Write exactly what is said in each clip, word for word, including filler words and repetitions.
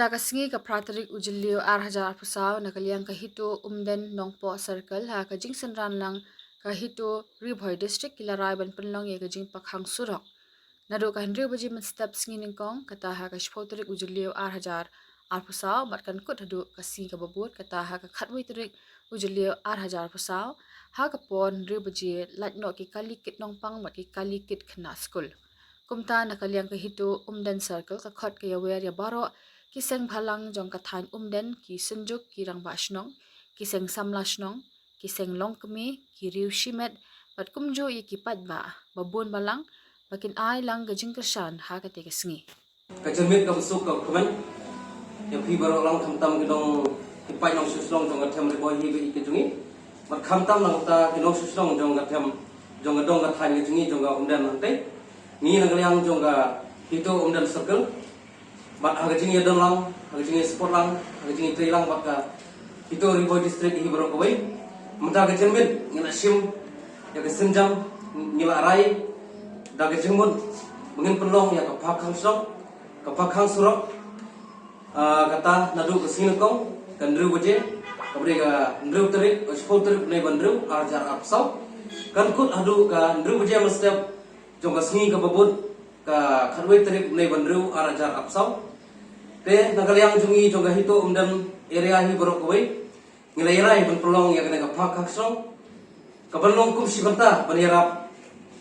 Ka sngi ka phra tarik u Jylliew ar hajar arphew saw, na ka liang ka HITO Umden Nongpoh Circle ha ka jingsynran lang ka HITO Ri Bhoi District ki la rai ban pynlong ïa ka jingpakhang surok naduh ka hynriew baje mynstep sngi nyngkong, kata ha ka shiphew tarik u Jylliew ar hajar arphew saw, bad kan kut haduh ka sngi kaba bud, kata ha ka khatwei tarik u Jylliew ar hajar arphew saw, ha ka por hynriew baje lait noh ki kali kit nongpang bad ki kali kit khynnah skul. Kumta na ka liang ka HITO Umden Circle ka khot ka ïawer ïa baroh ki seng bhalang jong ka thaiñ Umden, ki synjuk, ki rangbah shnong, ki seng samla shnong, ki seng longkmie, ki riew shimet, bad kumjuh ïa ki paidbah ba bun balang ba kin ai lang ka jingkyrshan ha kata ka sngi. Ka jingmut kaba suk ka kmen ïa phi baroh lang, khamtam ki nong, ki paid nongshong shnong jong ka them Ri Bhoi hi bad ka jong ngi, bad khamtam nangta ki nongshong shnong jong ka them, jong ka dong ka thaiñ ka jong ngi, jong ka Umden hangtei. Ngi na ka liang jong ka HITO Umden Circle, bad ha ka jingïadon lang, ha ka jingïasport lang, ha ka jingïatrei lang bad ka HITO Ri Bhoi District hi baroh kawei, mynta ka jingmut ngi la shim ïa ka sienjam, ngi la rai da ka jingmut ba ngin pynlong ïa ka pakhang surok, ka pakhang surok, ah, kata naduh ka sngi nyngkong ka hynriew baje, kaba dei ka hynriew tarik, shiphew tarik u bnai ba hynriew ar hajar arphew saw, kan kut haduh ka hynriew baje mynstep jong ka sngi kaba bud, ka khatwei tarik u bnai ba hynriew ar hajar arphew saw. Te na ka liang jong ngi jong ka HITO Umden area hi baroh kawei, ngi la rai ban pynlong ïa kane ka pakhang surok kaban long kum shi bynta ban ïarap,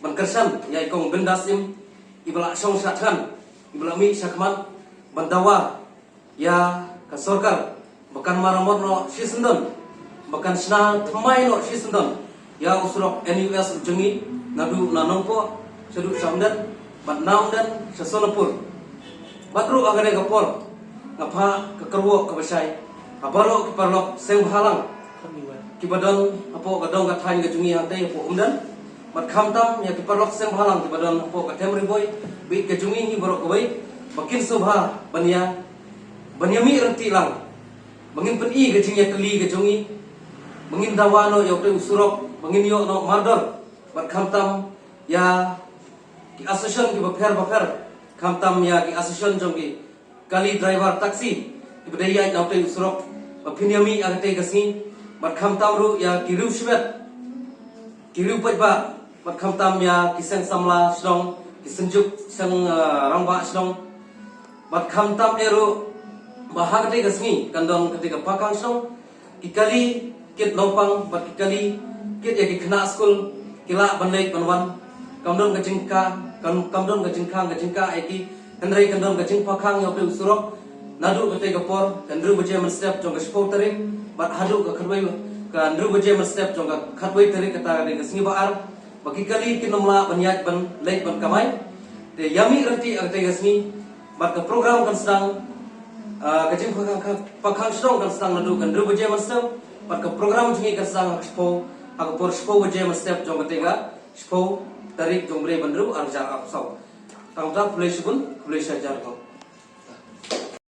ban kyrshan ïa i Kong Bindas Im, iba la shong shah thngan, iba la mih shakhmat ban dawa ïa ka sorkar ba kan maramot noh shisyndon, ba kan shna thymmai noh shisyndon ïa u surok NUS u jong ngi, naduh na Nongpoh shaduh sha Umden, bad na Umden sha Sonapur. Bad ruh ha kane ka por nga phah ka kyrwoh kaba shai ha baroh ki paralok seng bhalang kiba don hapoh ka dong ka thaiñ ka jong ngi hangtei hapoh Umden, bad khamtam ïa ki paralok seng bhalang kiba don hapoh ka them Ri Bhoi bad ka jong ngi hi baroh kawei, ba kin sngewbha ban ïa, ban ïa mih ryntih lang, ba ngin pyni ka jingïakylli ka jong ngi, ba ngin dawa noh ïa utei u surok, ba ngin ïoh noh mardor, bad khamtam ïa ki association kiba pher bapher, khamtam ïa ki association jong ki kali driver taxi kiba dei ïaid na utei u surok, ba phin ïa mih ha katei ka sngi, bad khamtam ruh ïa ki riew shimet, ki riew paidbah, bad khamtam ïa ki seng samla shnong, ki synjuk seng, ah, rangbah shnong, bad khamtam eh ruh ba ha katei ka sngi kan don katei ka pakhang surok, ki kali kit nongpang bad ki kali kit ïa ki khynnah skul ki lah ban leit ban wan. Kam don ka jingkha, kam, kam don ka jingkhang ka jingkha ïa ki, hynrei kan don ka jingpakhang ïa utei u surok naduh katei ka por ka hynriew baje mynstep jong ka shiphew tarik bad haduh ka khatwei, ka hynriew baje mynstep jong ka khatwei tarik, kata ka dei ka sngi ba ar, ba ki kali kin ym lah ban ïaid ban leit ban kamai. Te ïa mih ryntih ha katei ka sngi, bad ka program kan sdang, ah, ka jingpakhang, pakhang surok kan sdang naduh ka hynriew baje mynstep, bad ka program jong ngi kan sdang ha ka shiphew, ha ka por shiphew baje mynstep jong katei ka shiphew tarik jong u bnai ba hynriew ar hajar arphew saw. Tang kata, khublei shibun, khublei shihajar.